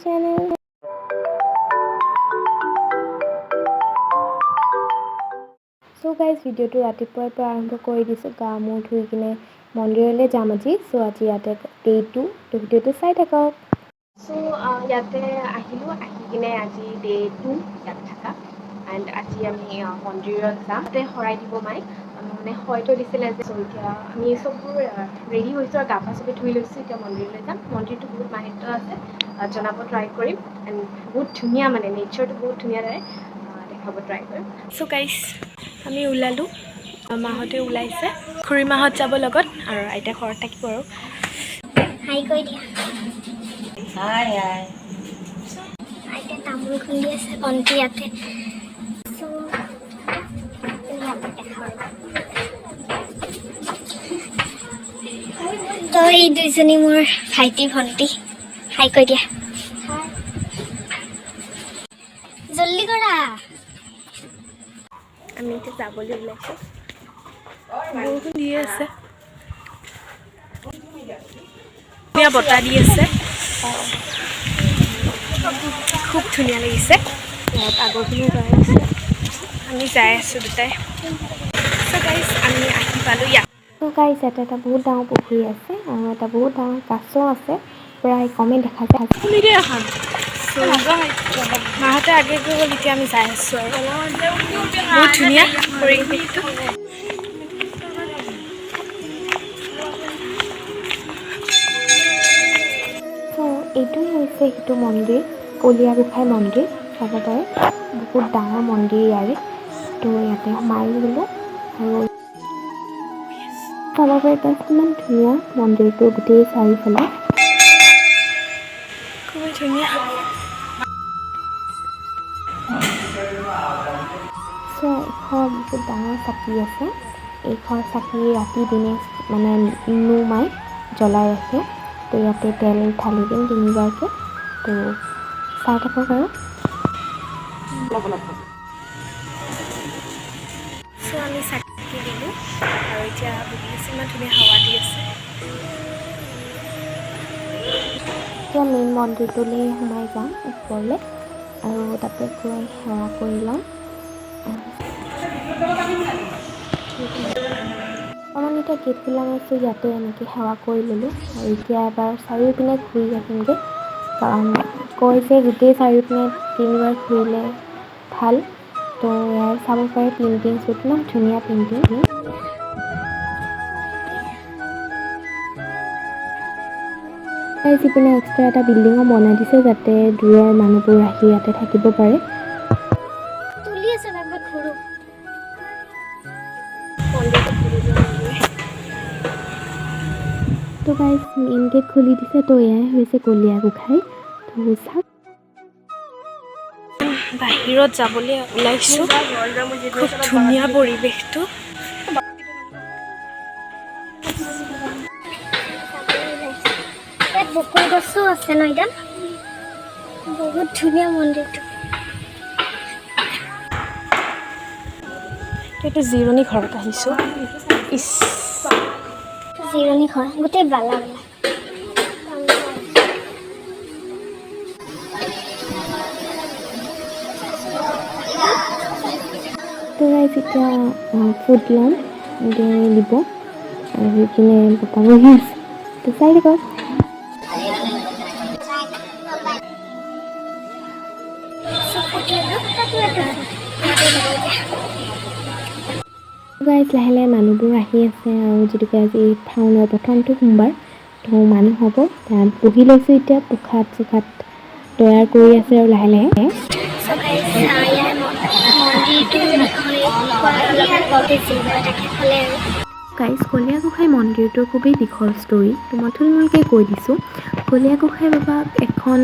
channel. So guys, ভিডিঅ'টো ৰাতিপুৱাৰ পৰা আৰম্ভ কৰি দিছোঁ। গা মূৰ ধুই কিনে মন্দিৰলৈ যাম আজি। চ' আজি ইয়াতে ডে টু। তো ভিডিঅ'টো চাই থাকক। চ' ইয়াতে আহিলোঁ, আহি কিনে আজি ডে টু ইয়াত থকা। এণ্ড আজি আমি মন্দিৰত যাম। তাতে শৰাই দিব মায়ে, মানে শৰাই থৈ দিছিলে যে। চ' এতিয়া আমি চববোৰ ৰেডি হৈছোঁ আৰু গা পা চবে ধুই লৈছোঁ। এতিয়া মন্দিৰলৈ যাম। মন্দিৰটো বহুত মাহাত্য আছে, জনাব ট্ৰাই কৰিম। এণ্ড বহুত ধুনীয়া, মানে নেচাৰটো বহুত ধুনীয়া তাৰে, দেখাব ট্ৰাই কৰিম। চ' গাইজ, আমি ওলালোঁ, মাহঁতে ওলাইছে, খুৰী মাহঁত যাব লগত আৰু আইতা ঘৰত থাকিব আৰু। হাই কৈ দিয়া। হাই হাই। আইতা তামোল খুন্দি আছে, ভণ্টি ইয়াতে। চ' ইয়াতে দেখাওঁ। তো এই দুইজনী মোৰ ভাইটি ভণ্টি। হাই কৈ দিয়া, জল্দি কৰা। আমি এতিয়া যাবলৈ ওলাইছোঁ। বৰষুণ দি আছে, ধুনীয়া বতাহ দি আছে, খুব ধুনীয়া লাগিছে। ইয়াত আগৰখিনিও যাই আছে, আমি যাই আছোঁ দুটাই। চ' গাইজ, আমি আহি পালোঁ ইয়াত। ত' গাইজ, ইয়াতে এটা বহুত ডাঙৰ পুখুৰী আছে আৰু এটা বহুত ডাঙৰ কাছ আছে, প্ৰায় কমেই দেখা যায়। খুলি দিয়ে এখন। চ' মাহঁতে আগে গৈ গ'ল, এতিয়া আমি যাই আছোঁ আৰু বহুত ধুনীয়া পৰিৱেশটো। চ' এইটোৱে হৈছে সেইটো মন্দিৰ, কলীয়া গোঁসাই মন্দিৰ। চাব পাৰে, বহুত ডাঙৰ মন্দিৰ ইয়াৰে। তো ইয়াতে সোমাই গ'লোঁ আৰু চাব পাৰে তাত কিমান ধুনীয়া মন্দিৰটো গোটেই চাৰিওফালে। খুবেই ধুনীয়া। চ' এশ বহুত ডাঙৰ চাকি আছে। এইখন চাকি ৰাতি দিনে মানে নুমাই জ্বলাই ৰাখে। তো ইয়াতে তেল ঢালি দিম তিনিবাৰকৈ। তো চাই থাকক আৰু। চ' আমি চাকি দিলোঁ আৰু এতিয়া বহি আছোঁ। ইমান ধুনীয়া হাৱা দি আছে। এতিয়া মেইন মন্দিৰটোলৈ সোমাই যাম ওপৰলৈ আৰু তাতে গৈ সেৱা কৰি ল'ম। অকণমান এতিয়া গেট খোলা নাইছোঁ, ইয়াতে এনেকৈ সেৱা কৰি ল'লোঁ আৰু এতিয়া এবাৰ চাৰিওপিনে ঘূৰি আহিমগৈ, কাৰণ কয় যে গোটেই চাৰিওপিনে তিনিবাৰ ঘূৰিলে ভাল। তো ইয়াৰ চাব পাৰে পেইণ্টিংছবোৰ, কিমান ধুনীয়া পেইণ্টিং। ইপিনে এক্সট্ৰা এটা বিল্ডিঙো বনাই দিছে, যাতে দূৰৰ মানুহবোৰ আহি ইয়াতে থাকিব পাৰে। তুলি আছে, একবাৰ ঘূৰো। মন্দিৰটো খুলি যোৱা মানুহে। তো গাইজ, মেইন গেট খুলি দিছে। তো এয়াই হৈছে কলীয়া গোঁসাই। তো চাওক। বাহিৰত যাবলৈ ওলাইছোঁ। খুব ধুনীয়া পৰিৱেশটো। ইয়াত বকুল গছো আছে ন একদম বহুত ধুনীয়া মন্দিৰটো। এইটো জিৰণি ঘৰত আহিছোঁ। ইচ। জিৰণি ঘৰ গোটেই বালা বালা। তো গাইজ, এতিয়া ফুড ল'ম, দিব আৰু সেইপিনে বতাহ বহি আছে। তো চাই থাকক। চ' ফুড ল'লো, তাতো এটা ইয়াতে ল'ব এতিয়া। গাইজ, লাহে লাহে মানুহবোৰ আহি আছে আৰু যিটোকে আজি শাওনৰ প্ৰথমটো সোমবাৰ, তো মানুহ হ'ব। তাত বহি লৈছোঁ এতিয়া, প্ৰসাদ চসাদ তৈয়াৰ কৰি আছে আৰু লাহে লাহে। চ' গাইজ, ইয়াৰ মন্দিৰটোৰ বিষয়ে কোৱা অলপমান কওঁতে যি হয় তাকে ক'লে আৰু। গাইজ, কলীয়া গোঁসাই মন্দিৰটোৰ খুবেই দীঘল ষ্টৰী, তো মই থুলমূলকৈ কৈ দিছোঁ। কলীয়া গোঁসাই বাবাক এখন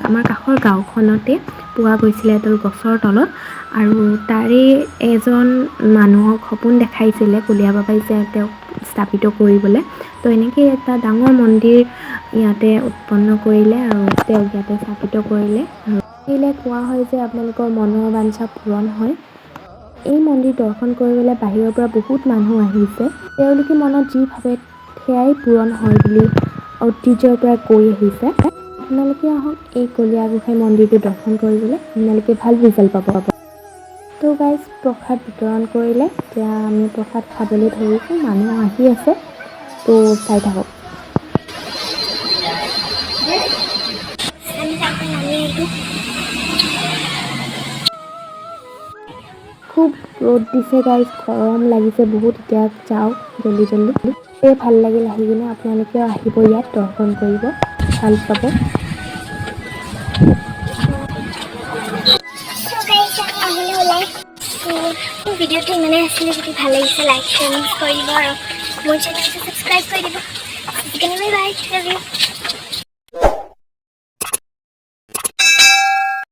আমাৰ কাষৰ গাঁওখনতে পোৱা গৈছিলে এডাল গছৰ তলত আৰু তাৰে এজন মানুহক সপোন দেখাইছিলে কলীয়া বাবাই যে তেওঁক স্থাপিত কৰিবলৈ। তো এনেকৈ এটা ডাঙৰ মন্দিৰ ইয়াতে উৎপন্ন কৰিলে আৰু তেওঁক ইয়াতে স্থাপিত কৰিলে। আৰু আহিলে কোৱা হয় যে আপোনালোকৰ মনৰ বাঞ্ছা পূৰণ হয়। এই মন্দিৰ দৰ্শন কৰিবলৈ বাহিৰৰ পৰা বহুত মানুহ আহিছে। তেওঁলোকে মনত যি ভাবে সেয়াই পূৰণ হয় বুলি ঐতিহ্যৰ পৰা কৈ আহিছে। আপোনালোকে আহক এই কলীয়া গোসাঁই মন্দিৰটো দৰ্শন কৰিবলৈ, আপোনালোকে ভাল ৰিজাল্ট পাব। তো গাইজ, প্ৰসাদ বিতৰণ কৰিলে। এতিয়া আমি প্ৰসাদ খাবলৈ ধৰিছোঁ। মানুহ আহি আছে, তো চাই থাকক। আমি তাৰপৰা নামি আহিলোঁ। খুব ৰ'দ দিছে গাইজ, গৰম লাগিছে বহুত। এতিয়া যাওঁ জল্দি জল্দি। এই ভাল লাগিল আহি কিনে। আপোনালোকেও আহিব, ইয়াত দৰ্শন কৰিব, ভাল পাব। চ' গাইজ, আহিলোঁ ওলাই। তো ভিডিঅ'টো ইমানেই আছিলে। যদি ভাল লাগিছে, লাইক, শ্বেয়াৰ কৰিব আৰু মোৰ চেনেলটো ছাবস্ক্ৰাইব কৰি দিব। Bye bye, love you.